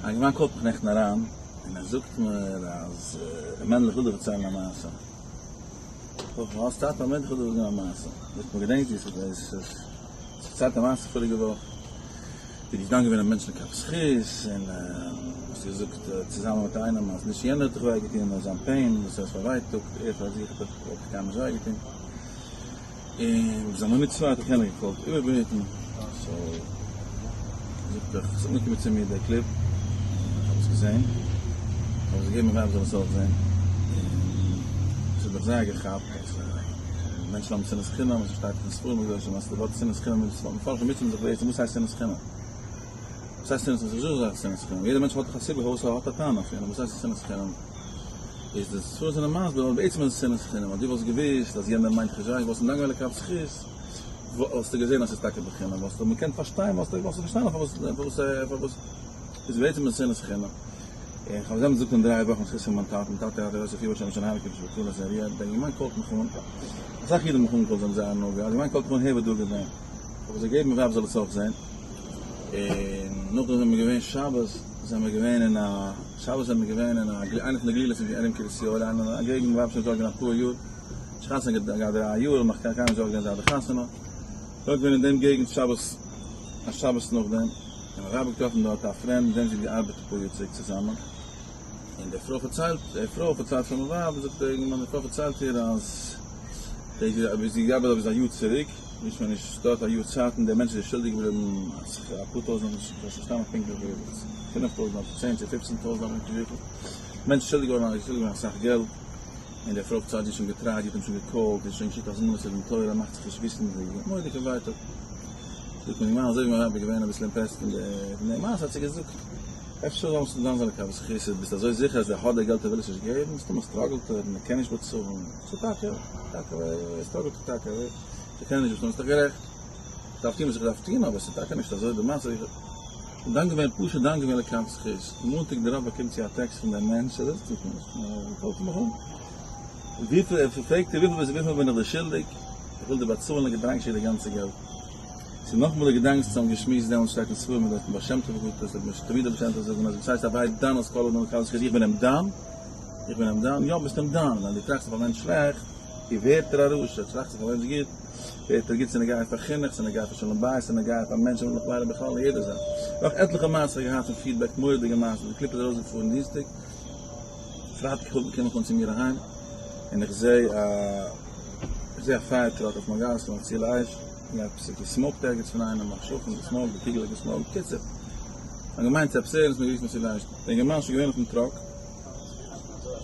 א אינגערמאן call ט מיך נעכטן אריין און ער זאגט מיר אז ר' מענדל איך וויל דיר פארציילן א מעשה. זאג איך האסט צייט פאר מיר? איך וויל דיר זאגן א מעשה. זאגט מיר געדענקסט ווי עס איז פארציילט א מעשה פאריגע וואך ווי דו ביסט דן געווען א מענטש לכף זכות און האסט געזאגט צוזאמען מיט איינעם אז נישט יענער האט דיך וויי געטון נאר זיין pain וואס ער איז פארווייטאגט ער פאר זיך האט דיך קיינמאל נישט וויי געטון. און ביי זיין בר מצוה האט דיך יענער געקאלט איבערבעטן, so זאגט ער, ס'איז אנגעקומען צו מיר דער clip, און איך האב עס געזען, איך האב עס געגעבן מיין ווייב זאל עס אויך זען, און עס האט מיך זייער געכאפט, אז מענטשן האבן שנאת חינם, אזוי שטייט אין ספרים הקדושים אז די ווארט שנאת חינם איז מפרשים מוטשען זיך בעצם וואס הייסט שנאת חינם? וואס הייסט שנאת חינם? ס'איז נישט דא אזא זאך שנאת חינם, יעדער מענטש האט דאך א סיבה פארוואס ער האט א טענה אויף יענעם, וואס הייסט שנאת חינם? איז די ספרים זענען מסביר אז בעצם איז עס שנאת חינם, אז דו וואלסט געוואוסט אז יענער מיינט נישט וואלסט אים דן געווען לכף זכות, וואלסטו געזען אז ס'איז טאקע בחינם, וואלסטו געקענט פארשטיין, וואלסטו פארשטאנען פארוואס פארוואס איז בעצם איז שנאת חינם. און כ'האב זעלבסט געזאגט אין דריי וואכן זכות פון מיין טאטן, טאטע האט יוסף יהושע משנה הייליג קדוש בקהל אז ער דער אינגערמאן call ט מיך אן, אסאך אידן האבן מיך אנגעקאלט זיי האבן זייער הנאה געהאט, אינגערמאן call ט מיך אן הער וואס דא איז געווען, כ'האב עס געגעבן מיין ווייב זאל עס אויך זען, און נאכדעם זענען מיר געווען שבת זענען מיר געווען אין א שבת זענען מיר געווען אין א איינע פון די גלילות אין ארום קרית יואל אין א געגנט וואו שוין דארט געווען אפאר יאר, נישט חתונה געהאט דריי יאר נאך קיין קיינער נישט דארט געווען זייט די חתונה, דארט געווען אין דעם געגנט שבת א שבת נאכדעם, און מיין ווייב האט געטראפן דארט א friend מיט וועם זי האט געארבעט אפאר יאר צוריק צוזאמען, און די פרוי פארציילט, די פרוי פארציילט פאר מיין ווייב, זאגט דער אינגערמאן די פרוי פארציילט איר אז די ווי זי געארבעט דארט ביז א יאר צוריק, נישט מער נישט דויערט א יאר צייט און דער מענטש איז איר שולדיג געבליבן אפאר טויזנט, איך האב נישט פארשטאנען פונקטליך וויפיל, 5000 אדער 10 צו 15 טויזנט אדער נישט וויפיל, מענטש איז שולדיג געווארן איז שולדיג געווארן אסאך געלט, און די פרוי פארציילט זי האט שוין געטרייט, זי האט אים שוין געקאלט, זי האט שוין געשיקט הזמנות צו דין תורה, מאכט זיך נישט וויסנדיג, מורא'דיגע ווייטאג. זאגט מיר די מאן אזוי ווי מיין ווייב איז געווען אביסל impressed פון די מעשה האט זי געזאגט אפשר זאלסטו דן זיין לכף זכות, ביסט אזוי זיכער אז ער האט די געלט ער וויל עס נישט געבן, מסתמא struggle ט ער און ער קען נישט באצאלן, ס'איז טאקע טאקע ער struggle ט טאקע ער קען נישט באצאלן, ביסט דאך גערעכט, איך דארף טון וואס איך דארף טון אבער ס'איז טאקע נישט אזוי די מעשה, איך בין דן געווען פשוט דן געווען לכף זכות, מאנטאג דערויף באקומט זי א טעקסט פון דעם מענטש אז ער זאגט נישט, ער call ט מיך אן, וויפיל ער פרעגט ער וויפיל בין איך דיר שולדיג, איך וויל דיר באצאלן, איך געדאנק שוין די גאנצע געלט. ס'איז נאכאמאל די געדאנק צוזאם געשמועסט דעמאלטס שטייט אין ספרים דארט פון בעל שם טוב גוט אז מ'שטייט תמיד בעל שם טוב זאגן אז וואס הייסט הווי דן אז כל אדם לכף זכות איך בין אים דן? איך בין אים דן? יא ביסט אים דן ווען דו טראכסט אויף א מענטש שלעכט איז ווערט ער א רשע טראכסט אויף א מענטש גוט ווערט ער גוט ס'איז נוגע פאר חינוך ס'איז נוגע פאר שלום בית ס'איז נוגע פאר מענטשן און נאך ווייטער בכלל אין יעדע זאך נאך עטליכע מעשות געהאט פון feedback מורא'דיגע מעשות די clip איז ארויסגעפארן דינסטאג פרייטאג קום איך אן צו מיר אהיים און איך זעה א איך זעה א fire truck אויף מיין גאס און א ציל אש און עפעס איז געסמאוקט ערגעץ פון איינעם א שכן געסמאוקט די קוגל האט געסמאוקט קיצור כ'האב געמיינט ס'איז עפעס ערנסט מ'האט גערופן מציל אש דער אינגערמאן איז שוין געווען אויפן truck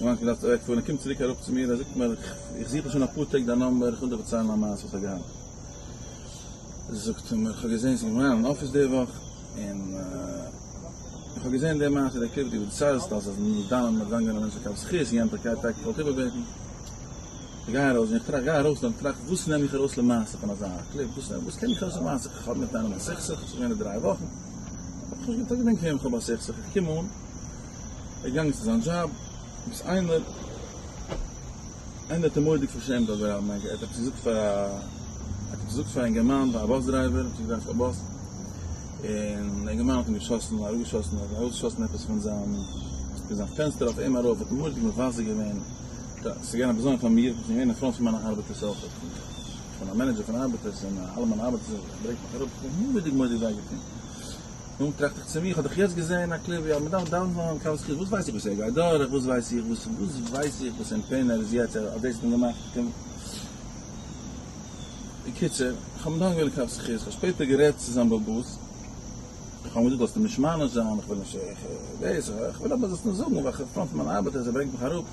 און האט געדארפט אוועק פארן ער קומט צוריק אראפ צו מיר ער זאגט מיר איך זוך שוין אפאר טעג דיין number איך וויל דיר פארציילן א מעשה וואס כ'האב געהאט זאגט ער מיר כ'האב געזען ס'איז געווען אן אפיס די וואך און איך האב געזען די מעשה די clip דו דערציילסט אז אז דאן האט מען דן געווען א מענטש לכף זכות און יענער האט טאקע געוואלט איבערבעטן. איך גיי ארויס און איך טראכט, גיי ארויס און טראכט, וואס נעם איך ארויס למעשה פון אזא clip, וואס וואס קען איך ארויס למעשה, איך האב מיט איינעם א סכסוך, ס'איז געווען די דריי וואכן, האב איך נישט געדענקט וועם איך האב א סכסוך, איך קום אן, ער איז געגאנגען צו זיין דזשאב, עפעס איינער, איינער האט אים מורא'דיג פארשעמט דארט ביי רב ער האט עפעס געזאגט פאר א, ער האט עפעס געזאגט פאר א אינגערמאן, פאר א bus driver, האט געדרייווט א באס, און די אינגערמאן האט אים געשאסן, אראפגעשאסן, ארויסגעשאסן עפעס פון זיין, פון זיין פענסטער אויף אים ארויף, האט אים מורא'דיג מבזה געווען. ס'איז געווען א בזיון פאר מיר, איך בין געווען אין front פון מיינע ארבעטערס אויך, איך בין א manager פון ארבעטערס און אלע מיינע ארבעטערס ברענגט מיך אראפ, איך בין מורא'דיג מורא'דיג וויי געטון. נו, טראכט איך צו מיר, איך האב דאך יעצט געזען א clip ווי מ'דארף דן זיין לכף זכות, וואס ווייס איך וואס ער גייט דורך, וואס ווייס איך וואס, וואס ווייס איך וואס אין pain ער איז יעצט, ער האט דאס דען געמאכט. בקיצור, איך האב אים דן געווען לכף זכות, איך האב שפעטער גערעדט צו זיין באלעבאס, איך האב אים געזאגט זאלסט אים נישט מעניש זיין, איך וויל נישט, איך דאס, איך וויל אבער זאלסט אים זאגן, ווייל איך front פון מיינע ארבעטערס, ער ברענגט מיך אראפ.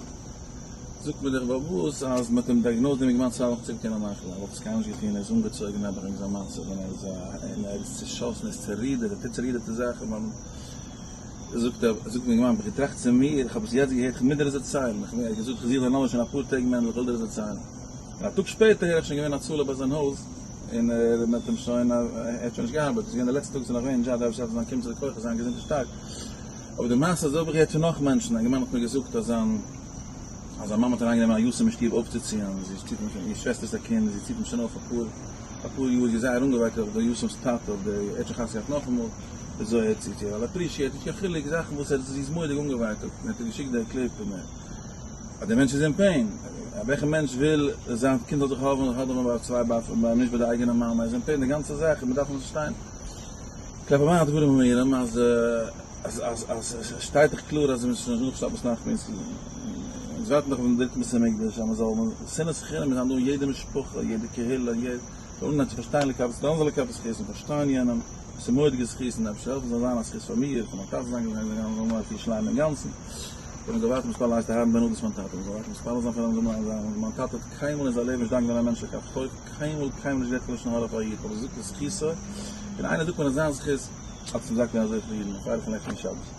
זאגט מיר דער באלעבאס אז מען האט אים diagnosed דעם אינגערמאן צוויי וואכן צוריק מיט יענע מחלה, ער וואלט עס קיינמאל נישט געטון, ער איז אנגעצויגן נעבעך וועגן זיין מצב, און ער איז א, און ער איז צעשאסן, ער איז צערודערט, ער טוט צערודערטע זאכן, זאגט ער, זאגט מיר אינגערמאן, האב איך געטראכט צו מיר, איך האב עס יעצט געהערט, איך מוז דיר עס דערציילן, איך האב געזאגט איך זוך דיין number שוין אפאר טעג מענדל, איך וויל דיר עס דערציילן. און א טאג שפעטער הער איך שוין געווען הצלה ביי זיין הויז, און ער האט אים שוין, ער האט שוין נישט געארבעט, עס איז געווען די לעצטע טאג וואס ער איז נאך געווען אין דזשאב, דער אייבערשטער זאל זיין קומען צו די כוחות, זיין געזונט און שטארק. אבער די מעשה אזוי האב איך געהערט פון נאך מענטשן, א אינגערמאן האט מיר געזאגט אז זיין אז זיין מאמע האט אריינגענומען א יתום אין שטוב אויפצוציען, זי ציט אים שוין, איר שוועסטער'ס א קינד, זי ציט אים שוין אויף אפאר אפאר יאר, זי איז זייער אנגעווייטאגט אויף די יתום'ס טאטע, אויף די, ער האט שוין חתונה געהאט נאכאמאל. וויאזוי ער צו ווייל ער appreciate נישט קיין חילוק זאכן וואס ער זי איז מורא'דיג אנגעווייטאגט און ער האט איר געשיקט דער clip און ער אז דער מענטש איז אין pain, וועלכע מענטש וויל זיין קינד זאל זיך האבן האדעווען ביי צוויי ביי נישט ביי די אייגענע מאמע, איז אין pain די גאנצע זאך און מען דארף פארשטיין כלפי מה הדברים אמורים אז אז אז אז עס שטייט דאך קלאר אז עס איז נאך שבת נחמו אונז ווארטן דאך אויפן דריטן בית המקדש אז מען זאל שנאת חינם זיין דא אין יעדע משפחה יעדע קהילה יעדע זאל אנהייבן צו פארשטיין לקבל דאן זאל לקבל זכות און פארשטיין יענעם, עס איז מורא'דיגע זכות און אפשר העלפן זאל זיין א זכות פאר מיר, פאר מיין טאטע זיין געזונט, זיין זאל נאר רפואה שלימה אינגאנצן, און מען זאל ווייטער מתפלל הייסט אהרן בן אדוס מיין טאטע, מען זאל ווייטער מתפלל זיין פאר אים, מיין טאטע האט קיינמאל אין זיין לעבן נישט דן געווען א מענטש לכף חוב, קיינמאל קיינמאל נישט גערעדט קיין לשון הרע פאר א איד, אבער זאגט לזכותו, און איינער זאגט מיר אז זיין זכות, האט עס מזכה געווען אזויפיל אידן, א פרייליכן לעכטיגן שבת.